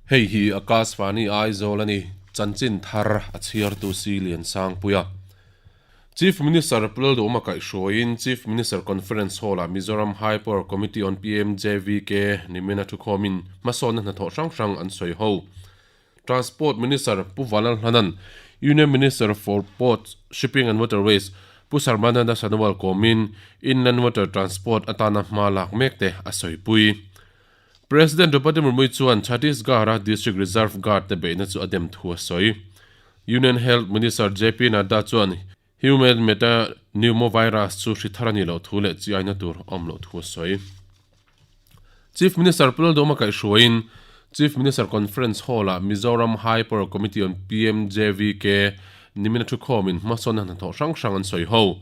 Hei hi Akashvani Aizawl a ni, chanchin thar a chhiartu si Liansangpuia. Chief Minister Pu Lalduhawma kaihhruaiin Chief Minister Conference Hall-ah Mizoram High Power Committee on PMJVK nimina thukhawmin hmasawnna hnathawh hrang hrang an sawi ho. Transport Minister Pu Vanlalhlana'n Union Minister for Ports, Shipping and Waterways Pu Sarbananda Sonowal kawmin Inland Water Transport atana hma lak mek te a sawipui. President Draupadi Murmu chuan Chhattisgarh-a District Reserve Guard te beihna chu a dem thu a sawi. Union Health Minister JP Nadda chuan Human Metapneumovirus chu hri thar a nih loh thu leh chi aina tur a awm loh thu a sawi. Chief Minister Pu Lalduhoma kaihhruaiin Chief Minister Conference Hall-ah Mizoram High Power Committee on PMJVK nimina thukhawmin hmasawnna hnathawh hrang hrang an sawi ho.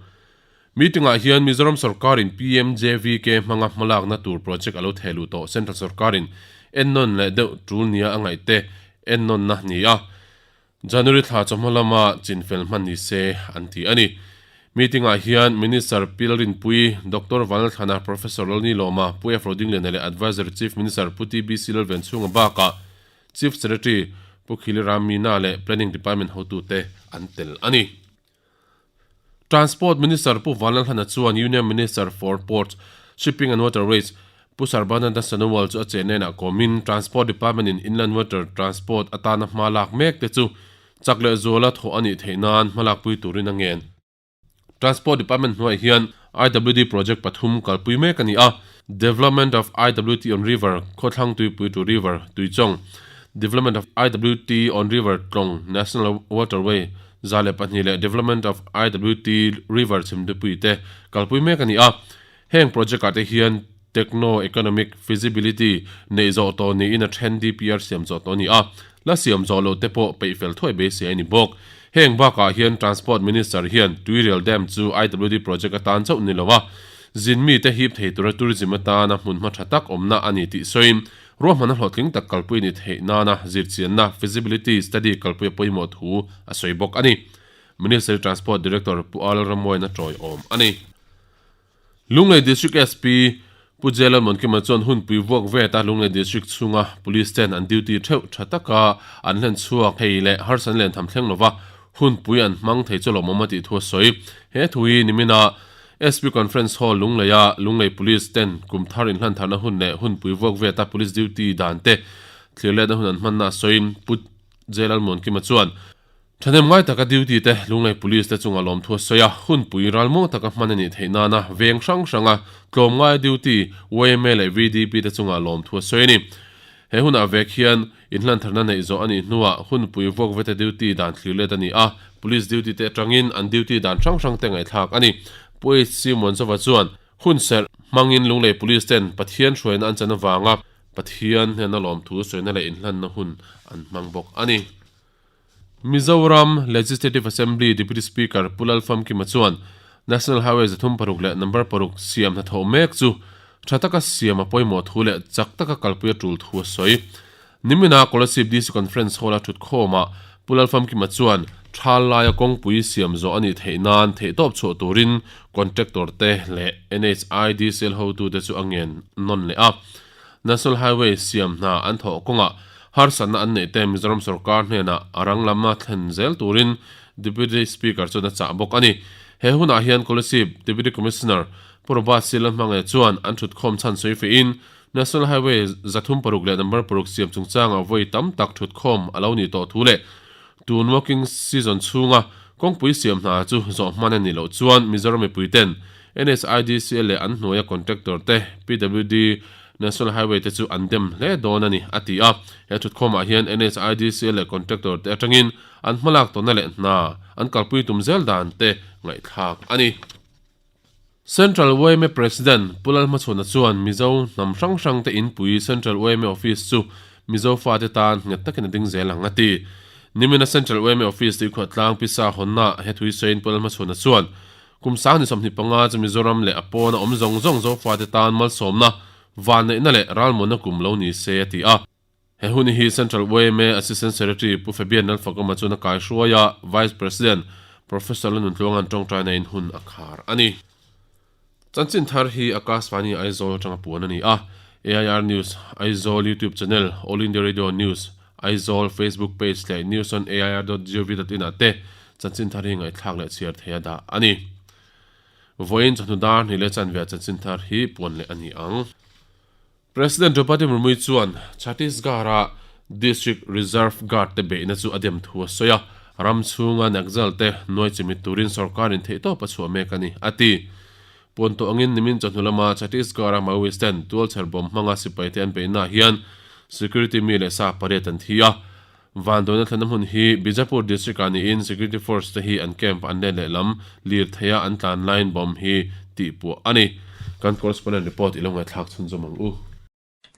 Meeting-ah hian Mizoram sorkarin PMJVK hmanga hmalakna tur project a lo theh luh tawh Central sorkarin ennawn leh deuh tul nia a ngaihte ennawnna ni a, January thla chawhma lama chinfel hman ni se an ti a ni. Meeting-ah hian Minister Pi Lalrinpuii, Doctor Vanlalthlana, Professor Lalnilawma, Pu F. Rodingliana leh Advisory Chief Minister Pu TBC Lalvenchhunga bakah Chief Secretary Pu Khili Ram Meena leh Planning Department hotute an tel a ni. Transport Minister Pu Vanlalhlana chuan Union Minister for Ports, Shipping and Waterways Pu Sarbananda Sonowal chu a chenenah kawmin Transport Department in Inland Water Transport atana hma lak mek te chu chak leh zuala thawh a nih theih nan hmalakpui turin a ngen. Transport Department hnuaiah hian IWD project pathum kalpui mek a ni a, Development of IWT on River, Khawthlang Tuipui to River, Tuichawng, Development of IWT on River Tlawng, National Waterway, 102 leh Development of IWT River Chhimdupui te kalpui mek a ni a. Heng project ah te hian Techno Economic Feasibility neih zawh tawh niin a then DPR siam zawh tawh a ni a, la siam zawh loh te pawh peih fel thuai beisei a ni bawk. Heng bakah hian Transport Minister hian Tuirial Dam chu IWD project atan chauh ni lo a, zin mite hip thei tura tourism atana hmunhma tha tak awmna a ni tih sawiin ruahmanna hlawhtling tak kalpui ni theih nana zirchianna, feasibility study, kalpui a pawimawh thu a sawi bawk a ni. Ministry Transport Director Pu Al Ramwain a tawiawm a ni. Lunglei District SP Pu J Lalmuankima chuan hunpui vuak vet a Lunglei District chhunga Police ten an duty theuh tha taka an hlen chhuak thei leh harsan len tham thleng lova hunpui an hmang thei chu lawmawm a tih thu a sawi. He thu hi nimina SP Conference Hall Lungleia Lunglei Police ten kum thar inhlantharna hun leh hunpui vuak vet a Police duty dan te thlir letna hun an hmanna a sawiin Pu J Lalmuankima chuan Thahnem ngai taka duty te, Lunglei Police te chunga lawmthu a sawi a, hunpui ralmuang taka hman a nih theih nana veng hrang hranga tlawmngaia duty yma leh VDP te chunga lawmthu a sawi a ni. He hunah vek hian inhlantharna neih zawh a nih hnuah hunpui vuak vete duty dan thlir let a ni a, Police duty te atangin an duty dan hrang hrang te ngaihthlak a ni. Pu HC Muanzova chuan hun serh hmangin Lunglei Police ten Pathian hruaina an chan avanga Pathian hnena lawmthu sawina leh inhlanna hun an hmang bawk a ni. Mizoram Legislative Assembly Deputy Speaker Pu Lalfamkima chuan National Highway 36 leh number paruk siam hnathawh mek chu tha taka siam a pawimawh thu leh chak taka kalpui a tul thu a sawi. Nimina Kolasib DC Conference Hall-a thutkhawmah Pu Lalfamkima chuan thal laia kawngpui siam zawh a nih theih nan theihtawp chhuah turin contractor te leh NHIDCL hotute chu a ngen nawn leh a. National Highway siam hna an thawh kawngah harsatna an neih te Mizoram sorkar hnenah a rang lama thlen zel turin Deputy Speaker chuan a chah bawk a ni. He hunah hian Kolasib Deputy Commissioner Pu Robert Silalhmangaih chuan an thutkhawm chhan sawi fehin National Highway 36 leh number paruk siam chungchangah vawi tam tak thutkhawm a lo nih tawh thu leh tun working season chhunga kawngpui siam hna chu zawh hman a nih loh chuan Mizoram mipuiten NHIDCL leh an hnuaia contractor te PWD National Highway te chu an dem hle dawn a ni, a ti a. He thutkhawmah hian NHIDCL leh contractor te atangin an hmalak tawhna leh hna an kalpui tum zel dan te ngaihthlak a ni. Central yma President Pu Lalhmachhuana chuan Mizo hnam hrang hrang te inpui Central yma Office chu Mizo fate tan nghet takin a ding zel ang a ti. Nimina Central yma Office tuikhuahtlang pisa hawnna he thui sawiin Pu Lalhmachhuana chuan Kum 25 chu Mizoram leh a pawna awm zawng zawng Zofate tan malsawmna, vanneihna leh ralmuanna kum lo ni se a ti a. He hun hi Central yma Assistant Secretary Pu Fabian Lalfakawma chuan a kaihruai a, Vice President Professor Lanuntluanga'n tawngtaina in hun a khar a ni. Chanchin thar hi Akashvani Aizawl atanga puan a ni a. AIR News Aizawl YouTube channel, All India Radio News Aizawl Facebook page leh news on air dot gov dot in ah te chanchin thar hi ngaihthlak leh chhiar thei a dah a ni. Vawiin chawhnu dar hnih leh chanve ah chanchin thar hi puan leh a ni ang. President Draupadi Murmu chuan Chhattisgarh-a District Reserve Guard te beihna chu a dem thu a sawi a, ram chhunga Naxal te nuai chimit turin sorkarin theihtawp a chhuah mek a ni, a ti. Puan tawh angin nimin chawhnu lama Chhattisgarh-a Maoist ten tualchher bomb hmanga sipaite an beihnaah hian security mi leh sa pariat an thi a. Vanduaina thlenna hmun hi Bijapur district-ah niin security force te hi an camp an let lehlam lirtheia an tlan laiin bomb hi tihpuah a ni. Kan correspondent report i lo ngaihthlak chhunzawm ang u.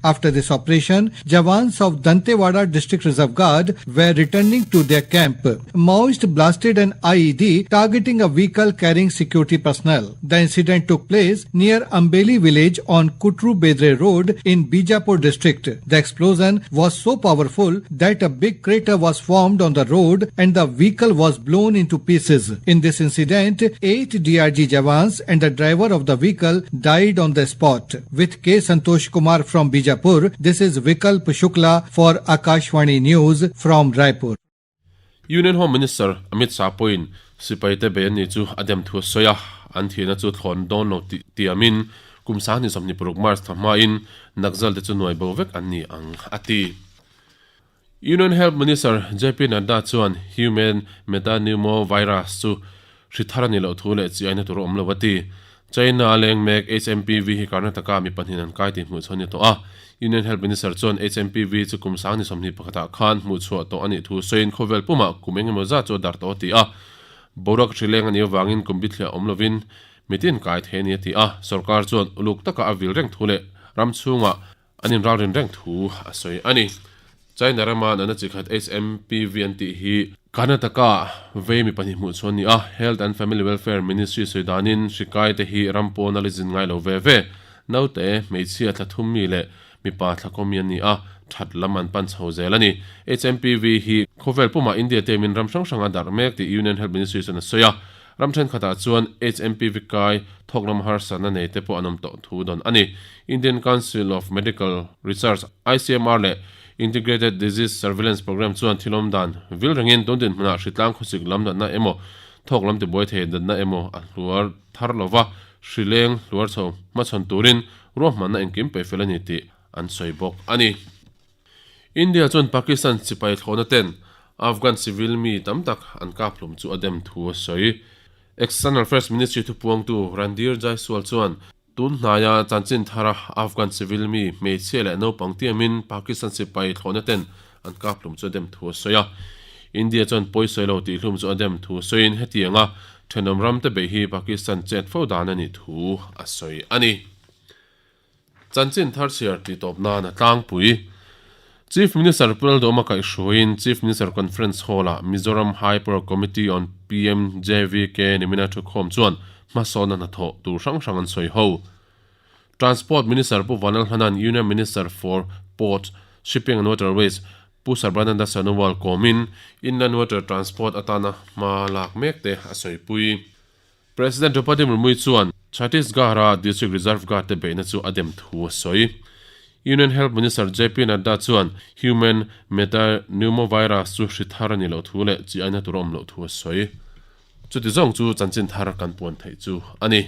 After this operation, Jawans of Dantewada District Reserve Guard were returning to their camp. Maoist blasted an IED targeting a vehicle carrying security personnel. The incident took place near Ambeli village on Kutru Bedre Road in Bijapur district. The explosion was so powerful that a big crater was formed on the road and the vehicle was blown into pieces. In this incident, 8 DRG Jawans and the driver of the vehicle died on the spot. With K. Santosh Kumar from Bijapur, this is Vikalp Shukla for Akashvani News from Raipur. Union Home Minister Amit Shah pawhin sipaite bei an nih chu a dem thu a sawi a, an thihna chu thlawn dawn lo tih tiamin kum 2026 March thla hmain Naxal te chu nuai bo vek an ni ang a ti. Union Health Minister JP Nadda chuan Human Metapneumovirus chu hri thar a nih loh thu leh chi aina tur a awm lo a ti. China a leng mek HMPV hi Karnataka mi pahnihin an kai tih hmuh chhuah a ni tawh a. Union Health Minister chuan HMPV chu kum 2021 ah khan hmuhchhuah tawh a nih thu sawiin khawvel pumah kum eng emaw zat chu a darh tawh a ti a. Boruak hri leng a nih avangin kum bithliah awm lovin mitin kai thei a ni a ti a. Sorkar chuan uluk taka a vil reng thu leh ram chhungah An inralrin reng thu a sawi a ni. China rama natna chi khat HMPV an tih hi Karnataka vei mi pahnih hmuh chhuah a ni a, Health and Family Welfare Ministry sawi danin hri kai te hi ram pawn a la zin ngai lo ve ve. Naute, hmeichhia thla thum mi leh mipa thla kaw mi an ni a, that lam an pan chho zel a ni. HMPV hi khawvel pumah India te min ram hrang hrang a darh mek tih Union Health Ministry chuan a sawi a. Ram thenkhatah chuan HMPV kai thawk lam harsatna nei te pawh an awm tawh thu dawn a ni. Indian Council of Medical Research, ICMR, leh Integrated Disease Surveillance Programme chuan thil awm dan vil rengin tun dinhmunah hritlang khawsik lam natna emaw, thawk lam tibuai thei natna emaw a hluar thar lova hri leng hluar chho hmachhawn turin ruahmanna engkim peihfel a ni tih an sawi bawk a ni. India chuan Pakistan sipai thlawhna ten Afghan civil mi tam tak an kap hlum chu a dem thu a sawi. External Affairs Ministry thupuangtu Randhir Jaiswal chuan tun hnaia chanchin thara Afghan civil mi hmeichhia leh naupang tiamin Pakistan sipai thlawhna ten an kap hlum chu a dem thu a sawi a. India chuan pawisawi lo tih hlum chu a dem thu sawiin hetianga thenawm ramte beih hi Pakistan chet fo dan a nih thu a sawi a ni. Chanchin thar chhiar tih tawp nan a tlangpui. Chief Minister Pu Lalduhoma kaihhruaiin Chief Minister Conference Hall-ah Mizoram High Power Committee on PMJVK nimina thukhawm chuan hmasawnna hnathawh tur hrang hrang an sawi ho. Transport Minister Pu Vanlalhana'n Union Minister for Ports, Shipping and Waterways Pu Sarbananda Sonowal kawmin Inland Water Transport atana hma lak mek te a sawipui. President Draupadi Murmu chuan Chhattisgarh-a District Reserve Guard te beihna chu a dem thu a sawi. Union Health Minister JP Nadda chuan Human Metapneumovirus chu hri thar a nih loh thu leh chi aina tur a awm loh thu a sawi. Chuti zawng chu chanchin thar kan puan theih chu a ni.